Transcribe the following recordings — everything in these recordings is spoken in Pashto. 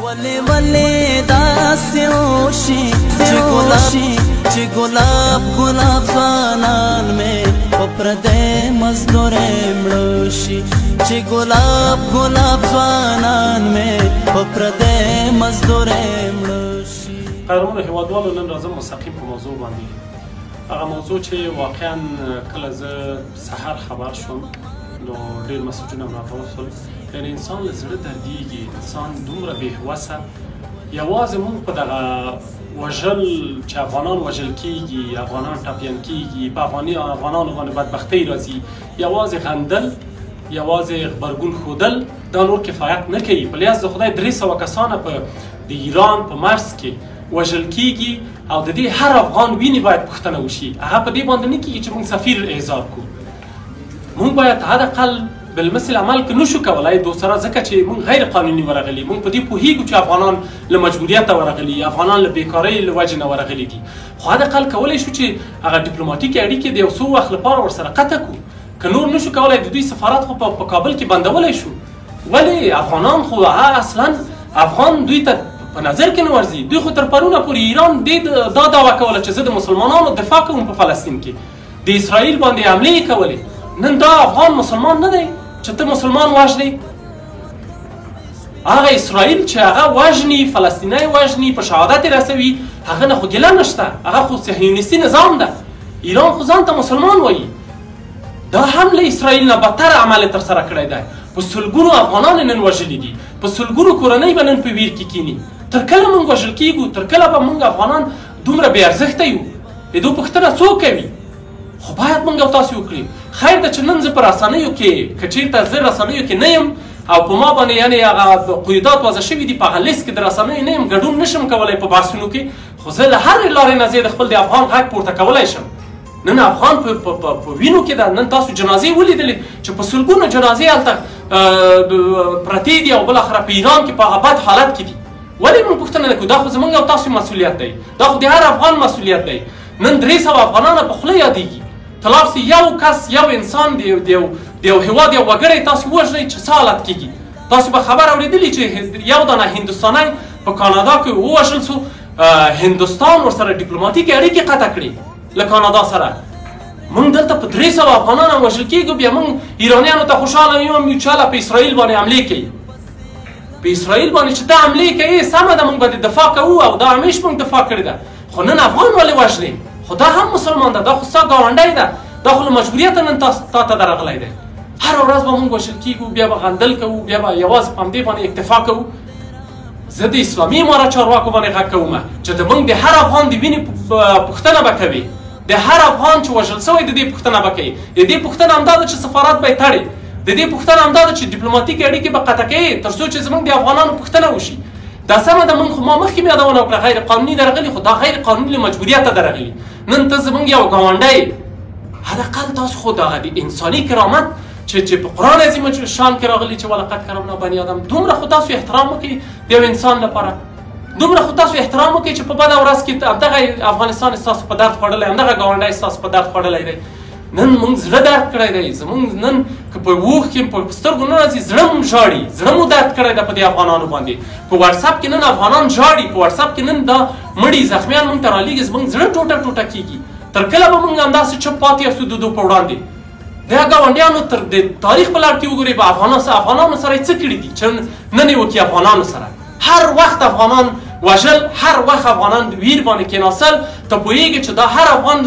ولې ولې داسې وشي چې ګلاب ګلاب ځوانان مې په پردې مزدورې مړه شي، چې ګلاب ګلاب ځوانان مې په پردې مزدورې مړه شي. قدرمنو هیوادوالو، نن راځم مستقیم په موضوع باندې، هغه موضوع چې واقعا کله زه سحر خبر شوم نو ډېر مسجونه هم راته وشول. یعنې انسان له زړه دردېږي، انسان دومره بې هوسه. یوازې موږ په دغه وژل چې افغانان وژل کیږي، افغانان ټپیان کیږي، په افغانانو باندې بدبختۍ راځي، یوازې غندل، یوازې غبرګون ښودل دا نور کفایت نه کوي. په لحاظ د خدای 300 کسانه په د ایران په مرز کې وژل کیږي او د دې هر افغان وینې باید پوښتنه وشي. هغه په دې باندې نه کیږي چې موږ سفیر احضار کړو. موږ باید حداقل بالمثل عمل که نشو کولای دوسره، ځکه چې موږ غیر قانوني ورغلي، موږ په دې پوهیږو چې افغانان له مجبوریته ورغلي، افغانان له بیکارۍ له وجې نه ورغلي دي، خو حداقل کولی شو چې هغه ډیپلوماټیکې اړیکې د یو څو وخت لپاره ورسره قطع کړو. که نور نشو کولای د دوی سفارت خو په کابل کې بندولی شو. ولې افغانان خو هغه اصلا افغان دوی ته په نظر کې نه ورځي. دوی خو تر پرونه پورې ایران دې دا دعوه کوله چې زه د مسلمانانو دفاع کوم په فلسطین کې، د اسرائیل باندې حملې یې کولې. نن دا افغان مسلمان نه دی چې ته مسلمان وژنې. هغه اسرائیل چې هغه وژني، فلسطینی وژني، په شهادت یې رسوي، هغه نه خو ګیله نشته، هغه خو صهیونیستي نظام ده. ایران خو ځان ته مسلمان وایي، دا هم له اسرائیل نه بدتر عمل یې ترسره کړی دی. په سلګونو افغانان یې نن وژلي دي، په سلګونو کورنۍ به نن په ویر کې کیني. تر کله موږ وژل کیږو؟ تر کله به موږ افغانان دومره بې ارزښته یو؟ د دې پوښتنه څوک کوي؟ خو باید موږ او تاسو وکړي. خیر ده چې نن زه په رسنیو کې، که چېرته زه رسنیو کې نه یم او په ما باندې یعنې هغه قیودات وضع شوي دي، په هغه لیست کې د رسنیو نه یم، ګډون نشم کولی په بحثونو کې، خو زه له هرې لارې نه زه د خپل د افغان غږ پورته کولی شم. نن افغان په وینو کې ده. نن تاسو جنازې ولیدلې چې په سلګونو جنازې هلته پرتې دي او بالاخره په ایران کې په هغه بد حالت کې دي. ولې موږ پوښتنه نه کوو؟ دا خو زموږ او تاسو مسؤلیت دی، دا خو د هر افغان مسؤلیت دی. نن 300 افغانانه په خوله یادېږي. ته لاړ سې یو کس، یو انسان د یو هېواد یو وګړی تاسو ووژنئ چې څه حالت کېږي. تاسو به خبر اورېدلي چې یو دانه هندوستانی په کاناډا کې ووژل سو، هندوستان ورسره ډیپلوماټیکې اړیکې قطع کړې له کاناډا سره. موږ دلته په 300 افغانان وژل کېږو، بیا موږ ایرانیانو ته خوشحاله یو چې هله په اسرائیل باندې حملې کوي. په اسرائیل باندې چې ته حملې کوې سمه ده، موږ به د دفاع کوو او دا همیش موږ دفاع کړې ده، خو نن افغان ولې وژنې؟ خو دا هم مسلمان ده، دا خو ستا ګاونډی ده، دا خو له مجبوریته نن تا ته درغلی دی. هره ورځ به موږ وژل کېږو، بیا به غندل کوو، بیا به یوازې په همدې باندې اکتفا کوو. زه د اسلامي امارت چارواکو باندې غږ کوم چې د موږ د هر افغان د وینې پوښتنه به کوي، د هر افغان چې وژل سوی د دې پوښتنه به کوي. د دې پوښتنه همدا ده چې سفارت به یې تړي، د دې پوښتنه همدا ده چې ډیپلوماټیکې اړیکې به قطع کوي تر څو چې زموږ د افغانانو پوښتنه وشي. دا سمه ده، موږ خو ما مخکې مې یادونه وکړه غیر قانوني درغلي، خو دا غیر قانوني له مجبوریته درغلي. نن ته زموږ یو ګاونډی، حداقل تاسو خو دغه د انساني کرامت چې په قرآن عظیم شان کې راغلي چې ولقد کرمنا بني آدم، دومره خو تاسو احترام وکړئ د یو انسان لپاره، دومره خو تاسو احترام وکړئ چې په بده ورځ کې همدغه افغانستان ستاسو په درد خوړلی، همدغه ګاونډی ستاسو په درد خوړلی دی. نن موږ زړه درد کړی دی، زموږ نن که په اوښکې په سترګو نه راځي زړه مو ژاړي، زړه مو درد کړی دی په دې افغانانو باندې. په واتساپ کې نن افغانان ژاړي، په واتساپ کې نن دا مړي زخمیان موږ ته رالیږي، زموږ زړه ټوټه ټوټه کېږي. تر کله به موږ همداسې چوپ پاتې یاستو د دوی په وړاندې؟ د ګاونډیانو تر د تاریخ په لړ کې وګورئ په افغانانو سره یې څه کړي دي چې نن یې وکړي افغانانو سره. هر وخت افغانان وژل، هر وخت افغانان ویر باندې کېناستل. ته پوهېږې چې دا هر افغان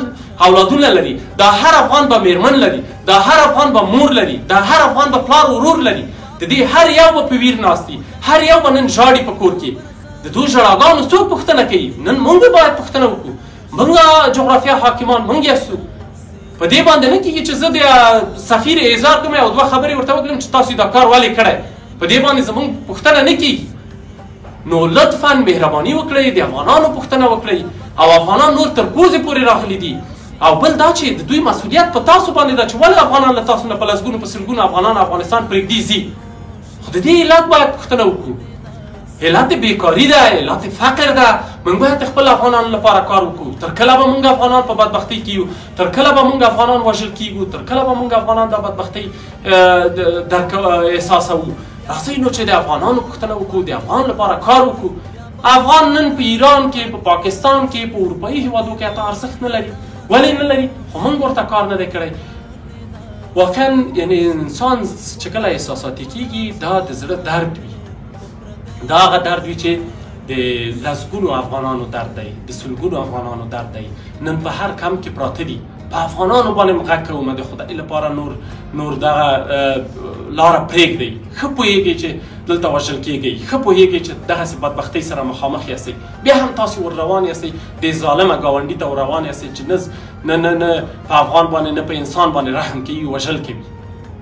اولادونه لري، دا هر افغان به میرمن لري، دا هر افغان به مور لري، دا هر افغان به پلار ورور لري. د دې هر یو به په ویر ناست دي، هر یو به نن ژاړي په کور کې. د دوی ژړاګانو څوک پوښتنه کوي؟ نن موږ باید پوښتنه وکړو. موږ جغرافیا حاکمان موږ یاستو. په دې باندې نه کېږي چې زه د سفیر احضار کړم او دوه خبرې ورته وکړم چې تاسو دا کار ولې کړی. په دې باندې زموږ پوښتنه نه کېږي. نو لطفا مهرباني وکړئ، د افغانانو پوښتنه وکړئ. او افغانان نور تر پوزې پورې راغلي دي. او بل دا چې د دوی مسؤلیت په تاسو باندې ده چې ولې افغانان له تاسو نه په لسګونو په سلګونو افغانان افغانستان پرېږدي ځي. خو د دې علت باید پوښتنه وکړو. علت بیکاری ده، علت فقر ده. موږ باید خپل افغانانو لپاره کار وکړو. تر کله به موږ افغانان په بدبختۍ کې یو؟ تر کله به موږ افغانان وژل کیږو؟ تر کله به موږ افغانان د بدبختۍ درک احساسوو؟ راځئ نو چې د افغانانو پوښتنه وکړو، د افغان لپاره کار وکړو. افغان نن په ایران کې، په پاکستان کې، په اروپایي هیوادو کې حتی ارزښت نه لري. ولې نه لري؟ خو موږ ورته کار نه دی کړی. واقعا یعنی انسان چې کله احساساتي کیږي دا د زړه درد وي، دا هغه درد وي چې د لسګونو افغانانو درد دی، د سلګونو افغانانو درد دی. نن په هر کم کې پراته دي. په افغانانو باندې غږ کوم، د خدای لپاره نور دغه لاره پرېږدئ. ښه پوهېږئ چې دلته وژل کېږئ، ښه پوهېږئ چې دغسې بدبختۍ سره مخامخ یاستئ، بیا هم تاسې ور روان یاستئ، د ظالمه ګاونډي ته ور روان یاستئ چې نه نه نه په افغان باندې نه په انسان باندې رحم کوي، وژل کوي.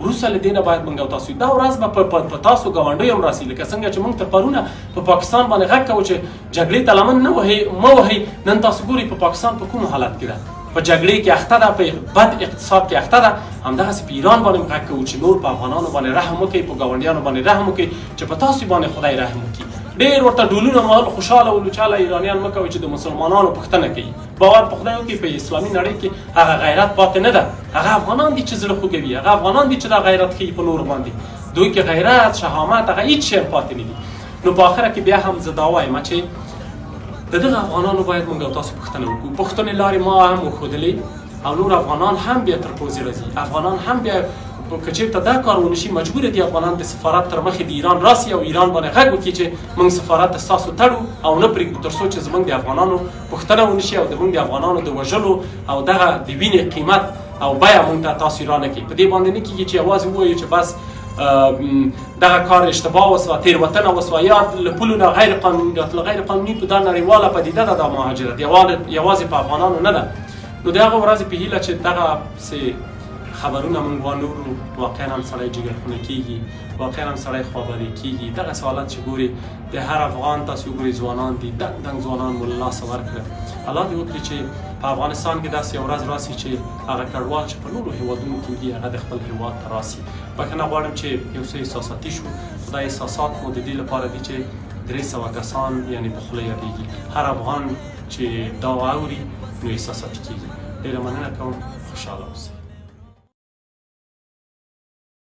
وروسته له دې نه باید موږ او تاسو دا ورځ به په تاسو ګاونډیو هم راسي. لکه څنګه چې موږ تر پرونه په پاکستان باندې غږ کوو چې جګړې ته لمن نه وهئ، مه وهئ، نن تاسو ګورئ په پاکستان په کوم حالت کې ده، په جګړې کې اخته ده، په بد اقتصاد کې اخته ده. همدغسې په ایران باندې غږ کوو چې نور په افغانانو باندې رحم وکړئ، په ګاونډیانو باندې رحم وکړئ، چې په تاسو باندې خدای رحم وکړي. ډېر ورته ډولونه مهال خوشحاله ولو چې هله ایرانیان مه کوئ چې د مسلمانانو پوښتنه کوي. باور په خدای وکړئ په اسلامي نړۍ کې هغه غیرت پاتې نه ده. هغه افغانان دي چې زړه خوږوي، هغه افغانان دي چې دا غیرت ښیي په نورو باندې. دوی کې غیرت، شهامت، هغه هیڅ شی هم پاتې نه دي. نو په آخره کې بیا هم زه دا وایم چې د دغه افغانانو باید موږ او تاسو پوښتنه وکړو. پوښتنې لارې ما هم وښودلې او نور افغانان هم بیا تر پوزې راځي. افغانان هم بیا که چېرته دا کار ونه شي مجبور دي افغانان د سفارت تر مخې د ایران راسي او ایران باندې غږ وکړي چې موږ سفارت ستاسو تړو او نه پرېږدو تر څو چې زموږ د افغانانو پوښتنه ونه شي او د موږ د افغانانو د وژلو او دغه د وینې قیمت او بیه موږ ته تاسو را نه کړئ. په دې باندې نه کېږي چې یوازې ووایو چې بس دغه کار اشتباه وسوه، تېروتنه وسوه، یا له پولو نه غیر قانوني راتله. غیر قانوني په دا نړیواله پدیده ده، دا مهاجرت یوازې په افغانانو نه ده. نو د هغه ورځې په هیله چې دغسې خبرونه موږ وانورو، واقعا هم سړی جګرخونه کېږي، واقعا هم سړی خوابدی کېږي. دغسې حالت چې ګوري د هر افغان تاسو وګورئ ځوانان دي، دنګ دنګ ځوانان مو له لاسه ورکړه. الله دې وکړي چې په افغانستان کې داسې یو ورځ راسي چې هغه کډوال چې په نورو هیوادونو کې دي هغه د خپل هیواد ته راسي. بښنه غواړم چې یو څه احساساتي شو، خو دا احساسات مو د دې لپاره دي چې 300 کسان یعنې په خوله یادېږي. هر افغان چې دا واوري نو احساساتي کېږي. ډېره مننه کوم، خوشحاله اوسئ.